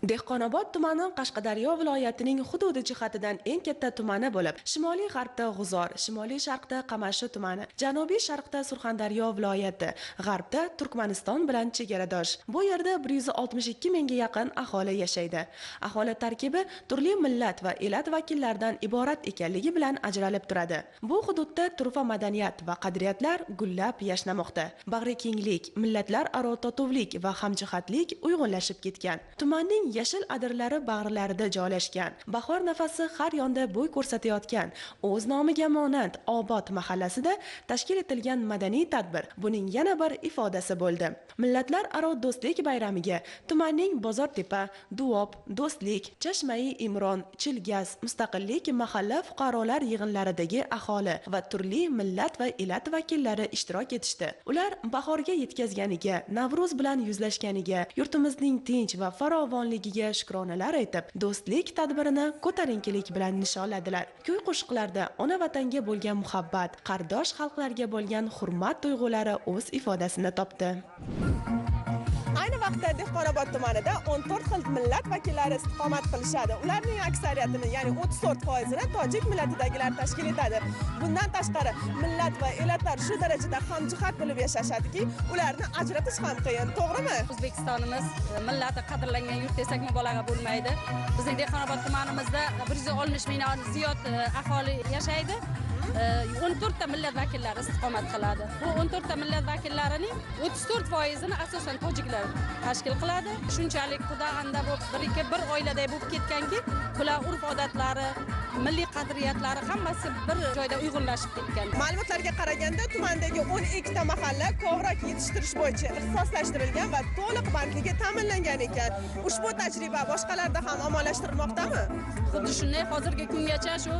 Dehqonobod tumani Qashqadaryo viloyatining hududi jihatidan eng katta tumani bo'lib, shimoliy g'arbda G'uzor, shimoliy sharqda Qamashi tumani, janubiy sharqda Surxondaryo viloyati, g'arbda Turkmaniston bilan chegaradosh. Bu yerda 162 mingga yaqin aholi yashaydi. Aholi tarkibi turli millat va elat vakillaridan iborat ekanligi bilan ajralib turadi. Bu hududda turfa madaniyat va qadriyatlar gullab yashnamoqda. Bag'rikenglik, millatlararo totuvlik va hamjihatlik uyg'unlashib ketgan. Tumanning yashil adirlari bag'rilarida joylashgan, bahor nafasi har yonda bo'y ko'rsatayotgan, o'z nomiga monand Obod mahallasida tashkil etilgan madaniy tadbir buning yana bir ifodasi bo'ldi. Millatlararo do'stlik bayramiga tumanning Bozortepa, Duob, Do'stlik, Chashmai Imron, Chilgaz, Mustaqillik mahalla fuqarolar yig'inlaridagi aholi va turli millat va elat vakillari ishtirok etishdi. Ular bahorga yetkazganiga, Navro'z bilan yuzlashganiga, yurtimizning tinch va farovonligiga shukronalar aytib, do'stlik tadbirini ko'tarinkilik bilan nishonladilar. Kuy qo'shiqlarda ona vatanga bo'lgan muhabbat, qardosh xalqlarga bo'lgan hurmat tuyg'ulari o'z ifodasini topdi. Ayni vaqtda Dehqonobod tumanida 14 xil millat vakillari istiqomat qilishadi. Ularning aksariyatini, ya'ni 34%ini tojik millatidagilar tashkil etadi. Bundan tashqari millat va elatlar shu darajada hamjihat bo'lib yashashadiki, ularni ajratish ham qiyin, to'g'rimi? O'zbekistonimiz millati qadrlangan yurt desak mubolag'a bo'lmaydi. Bizning Dehqonobod tumanimizda 160 mingdan ziyod aholi yashaydi. 14 ta millat vakillari istiqomat qiladi. Bu 14 ta millat vakillarining 34%ini asosan tojiklar tashkil qiladi. Shunchalik xudo-anda bo'lib, bir oiladay bo'lib ketganki, bular urf-odatlari, milliy qadriyatlari hammasi bir joyda uyg'unlashib ketgan. Ma'lumotlarga qaraganda tumandagi 12 ta mahalla kovrak yetishtirish bo'yicha ixtisoslashtirilgan va to'liq bandligi ta'minlangan ekan. Ushbu tajriba boshqalarda ham ommalashtirilmoqdami? Xuddi shunday hozirgi kungacha shu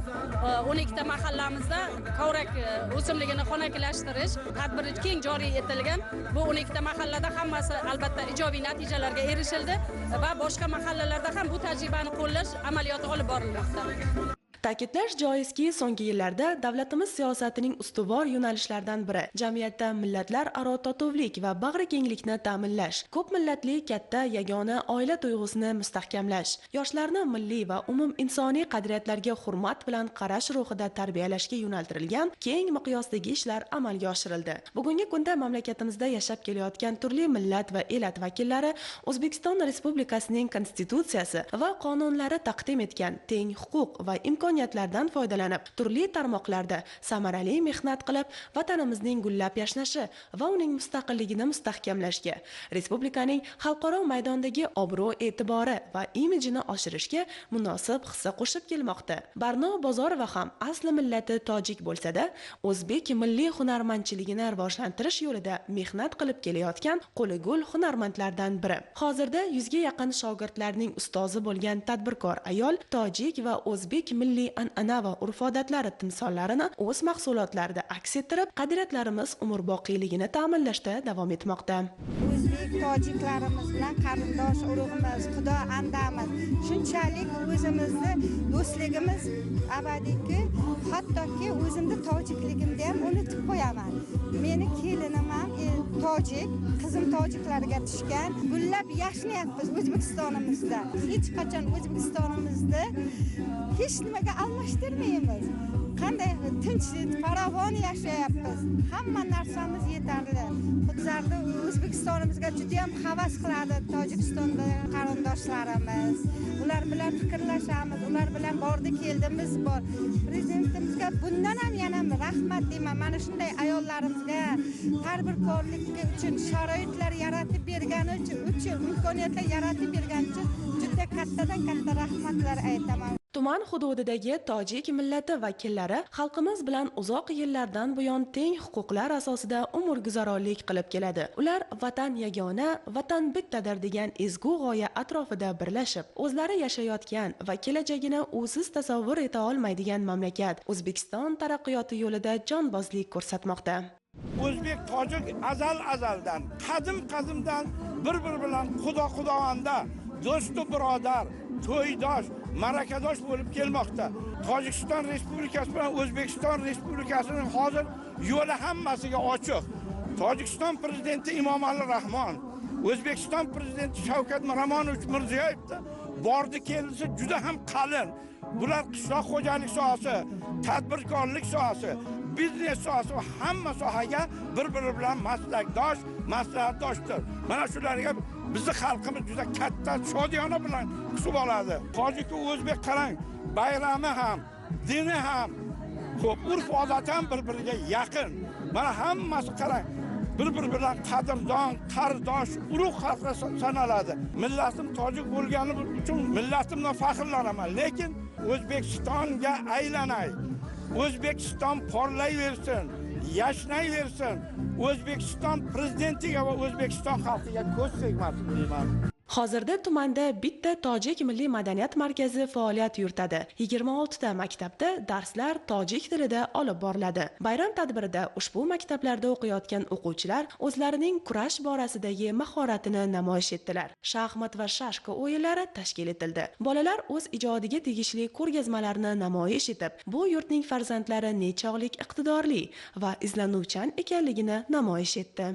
12 ta mahallamizda kovrak o'simligini xonakilashtirish tadbiri keng joriy etilgan. Bu 12 ta mahallada hammasi albatta ijobiy natijalarga erishildi va boshqa mahallalarda ham bu tajribani qo'llash amaliyoti olib borilmoqda. Ta'kidlash joizki, so'nggi yillarda davlatimiz siyosatining ustuvor yo'nalishlaridan biri jamiyatda millatlararo totuvlik va bag'rikenglikni ta'minlash, ko'p millatli katta yagona oila tuyg'usini mustahkamlash, yoshlarni milliy va umuminsoniy qadriyatlarga hurmat bilan qarash ruhida tarbiyalashga yo'naltirilgan keng miqyosdagi ishlar amalga oshirildi. Bugungi kunda mamlakatimizda yashab kelayotgan turli millat va elat vakillari O'zbekiston Respublikasining Konstitutsiyasi va qonunlari taqdim etgan teng huquq va imkoniyatlardan foydalanib, turli tarmoqlarda samarali mehnat qilib, vatanimizning gullab yashnashi va uning mustaqilligini mustahkamlashga, respublikaning xalqaro maydondagi obro'-e'tibori va imijini oshirishga munosib hissa qo'shib kelmoqda. Barno Bozorova ham asli millati tojik bo'lsa-da, o'zbek milliy hunarmandchiligini rivojlantirish yo'lida mehnat qilib kelayotgan qo'li gul hunarmandlardan biri. Hozirda 100 ga yaqin shogirdlarning ustozi bo'lgan tadbirkor ayol tojik va o'zbek milliy an'ana va urf-odatlari timsollarini o'z mahsulotlarida aks ettirib, qadriyatlarimiz umrboqiyligini ta'minlashda davom etmoqda. O'zbek tojiklarimiz bilan qarindosh urug'imiz, xudo andamiz. Shunchalik o'zimizni do'stligimiz abadiyki, hattoki o'zimni tojikligimni ham unutib qo'yaman. Meni kelinim ham tojik, qizim tojiklarga tushgan. Gullab yashnayapmiz O'zbekistonimizda. Hech qachon O'zbekistonimizda hech nimaga almashtirmaymiz. Qanday tinch, farovon yashayapmiz. Hamma narsamiz yetarli. Bizlarni O'zbekistonimizga juda ham havas qiladi Tojikistonda qarindoshlarimiz. Ular bilan fikrlashamiz, ular bilan bordi keldimiz bor. Prezidentimizga bundan ham yana rahmat deyman. Mana shunday ayollarimizga tadbirkorlik uchun sharoitlar yaratib bergani uchun, imkoniyatlar yaratib bergani uchun juda kattadan katta rahmatlar aytaman. Tuman hududidagi tojik millati vakillari xalqimiz bilan uzoq yillardan buyon teng huquqlar asosida umrguzaronlik qilib keladi. Ular vatan yagona, vatan bittadir degan ezgu g'oya atrofida birlashib, o'zlari yashayotgan va kelajagini o'siz tasavvur eta olmaydigan mamlakat O'zbekiston taraqqiyoti yo'lida jonbozlik ko'rsatmoqda. O'zbek tojik azal azaldan, qadim qadimdan bir-biri bilan xudo xudovanda, do'st-u birodar, to'ydosh, marakadosh bo'lib kelmoqda. Tojikiston Respublikasi bilan O'zbekiston Respublikasining hozir yo'li hammasiga ochiq. Tojikiston prezidenti Emomali Rahmon, O'zbekiston prezidenti Shavkat Miromonovich Mirziyoyevda bordi keldisi juda ham qalin. Bular qishloq xo'jalik sohasi, tadbirkorlik sohasi, biznes sohasi va hamma sohaga bir-biri bilan maslakdosh, maslahatdoshdir. Mana shularga bizni xalqimiz juda katta shodiyona bilan kutib oladi. Tojik va o'zbek qarang, bayrami ham, dini ham, xo'p, urf-odati ham bir-biriga yaqin. Mana hammasi qarang, bir-biri bilan qadrdon, qardosh, urug' xalqlar sanaladi. Millatim tojik bo'lgani uchun millatimdan faxrlanaman, lekin O'zbekistonga aylanay. O'zbekiston porlayversin, yashnayversin. O'zbekiston prezidentiga va O'zbekiston xalqiga ko'z tegmasin deyman. Hozirda tumanda bitta tojik milliy madaniyat markazi faoliyat yuritadi. 26 ta maktabda darslar tojik tilida olib boriladi. Bayram tadbirida ushbu maktablarda o'qiyotgan o'quvchilar o'zlarining kurash borasidagi mahoratini namoyish etdilar. Shaxmat va shashka o'yinlari tashkil etildi. Bolalar o'z ijodiga tegishli ko'rgazmalarni namoyish etib, bu yurtning farzandlari nechog'lik iqtidorli va izlanuvchan ekanligini namoyish etdi.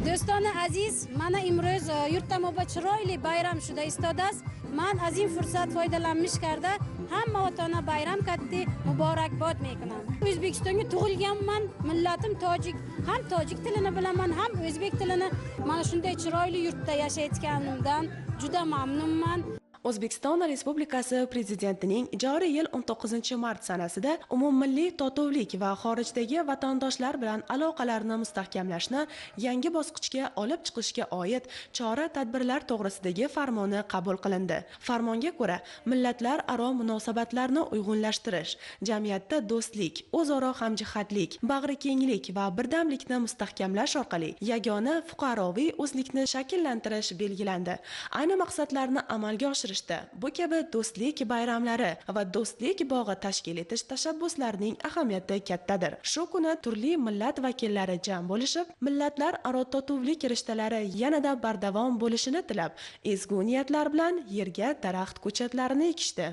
Do'stona aziz, mana imro'z yurtda chiroyli bayram shuda istodas. Man azim fursat foydalanmish karda hamma ota-ona bayram katdi muborakbod mekunan. O'zbekistonga tug'ilganman, millatim tojik, ham tojik tilini bilaman, ham o'zbek tilini. Mana shunday chiroyli yurtda yashayotganimdan juda mamnunman. O'zbekiston Respublikasi Prezidentining joriy yil 19-mart sanasida umummilliy totuvlik va xorijdagi vatandoshlar bilan aloqalarni mustahkamlashni yangi bosqichga olib chiqishga oid chora-tadbirlar to'g'risidagi farmoni qabul qilindi. Farmonga ko'ra, millatlararo munosabatlarni uyg'unlashtirish, jamiyatda do'stlik, o'zaro hamjihatlik, bag'rikenglik va birdamlikni mustahkamlash orqali yagona fuqaroviy o'zlikni shakllantirish belgilandi. Ayni maqsadlarni amalga oshirish bu kabi do'stlik bayramlari va do'stlik bog'i tashkil etish tashabbuslarining ahamiyati kattadir. Shu kuni turli millat vakillari jam bo'lishib, millatlararo totuvlik rishtalari yanada bardavom bo'lishini tilab, ezgu niyatlar bilan yerga daraxt ko'chatlarini ekishdi.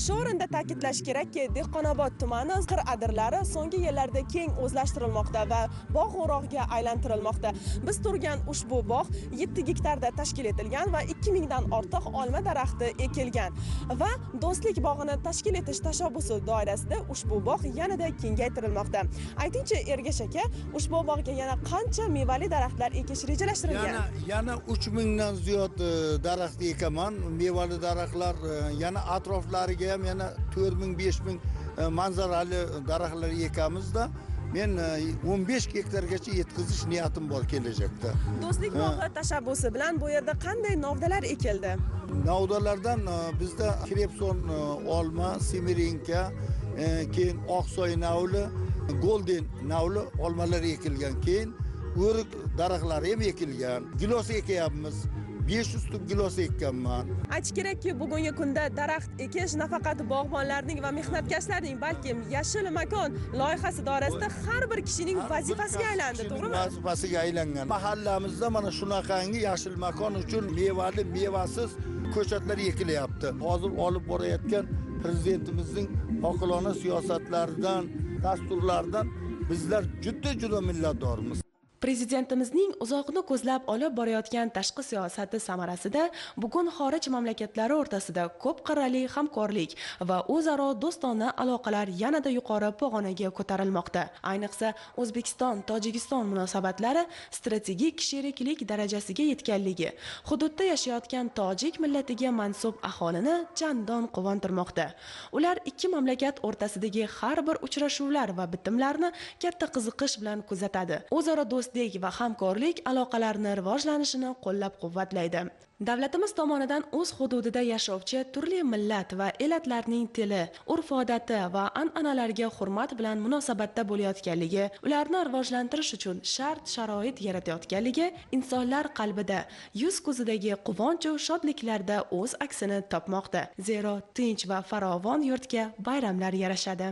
Shu o'rinda ta'kidlash kerakki, Dehqonobod tumani qir adirlari so'nggi yillarda keng o'zlashtirilmoqda va bog' o'rog'ga aylantirilmoqda. Biz turgan ushbu bog' 7 gektarda tashkil etilgan va 2000 dan ortiq olma daraxti ekilgan va do'stlik bog'ini tashkil etish tashabbusi doirasida ushbu bog' yanada kengaytirilmoqda. Aytingchi, Ergash aka, ushbu bog'ga yana qancha mevali daraxtlar ekish rejalashtirilgan? Yana 3000 dan ziyod daraxt ekaman, mevali daraxtlar, yana atroflariga ham yana 4000 5000 manzarali daraxtlar ekamizda. Men 15 gektargacha yetkazish niyatim bor kelajakda. Do'stlik bog'i tashabbusi bilan bu yerda qanday novdalar ekildi? Novdalardan bizda krepson olma, semirinka, keyin oqsoy navli, golden navli olmalar ekilgan. Keyin o'rik daraxtlari ham ekilgan. Gilos ekyapmiz. 500 tup gilos ekkanman. Aytish kerakki, bugungi kunda daraxt ekish nafaqat bog'bonlarning va mehnatkashlarning, balki Yashil makon loyihasi doirasida har bir kishining vazifasiga aylandi, to'g'rimi? Vazifasiga aylangan. Mahallamizda mana shunaqangi yashil makon uchun mevali, mevasiz ko'chatlar ekilyapti. Hozir olib borayotgan prezidentimizning oqilona siyosatlaridan, dasturlaridan bizlar juda-juda minnatdormiz. Prezidentimizning uzoqni ko'zlab olib borayotgan tashqi siyosati samarasida bugun xorij mamlakatlari o'rtasida ko'p qirrali hamkorlik va o'zaro do'stona aloqalar yanada yuqori pog'onaga ko'tarilmoqda. Ayniqsa, O'zbekiston Tojikiston munosabatlari strategik sheriklik darajasiga yetganligi hududda yashayotgan tojik millatiga mansub aholini chandon quvontirmoqda. Ular ikki mamlakat o'rtasidagi har bir uchrashuvlar va bitimlarni katta qiziqish bilan kuzatadi. O'zaro do'stlik va hamkorlik aloqalarini rivojlanishini qo'llab-quvvatlaydi. Davlatimiz tomonidan o'z hududida yashovchi turli millat va elatlarning tili, urf-odati va an'analariga hurmat bilan munosabatda bo'layotganligi, ularni rivojlantirish uchun shart-sharoit yaratayotganligi insonlar qalbida, yuz-ko'zidagi quvonch va shodliklarda o'z aksini topmoqda. Zero tinch va farovon yurtga bayramlar yarashadi.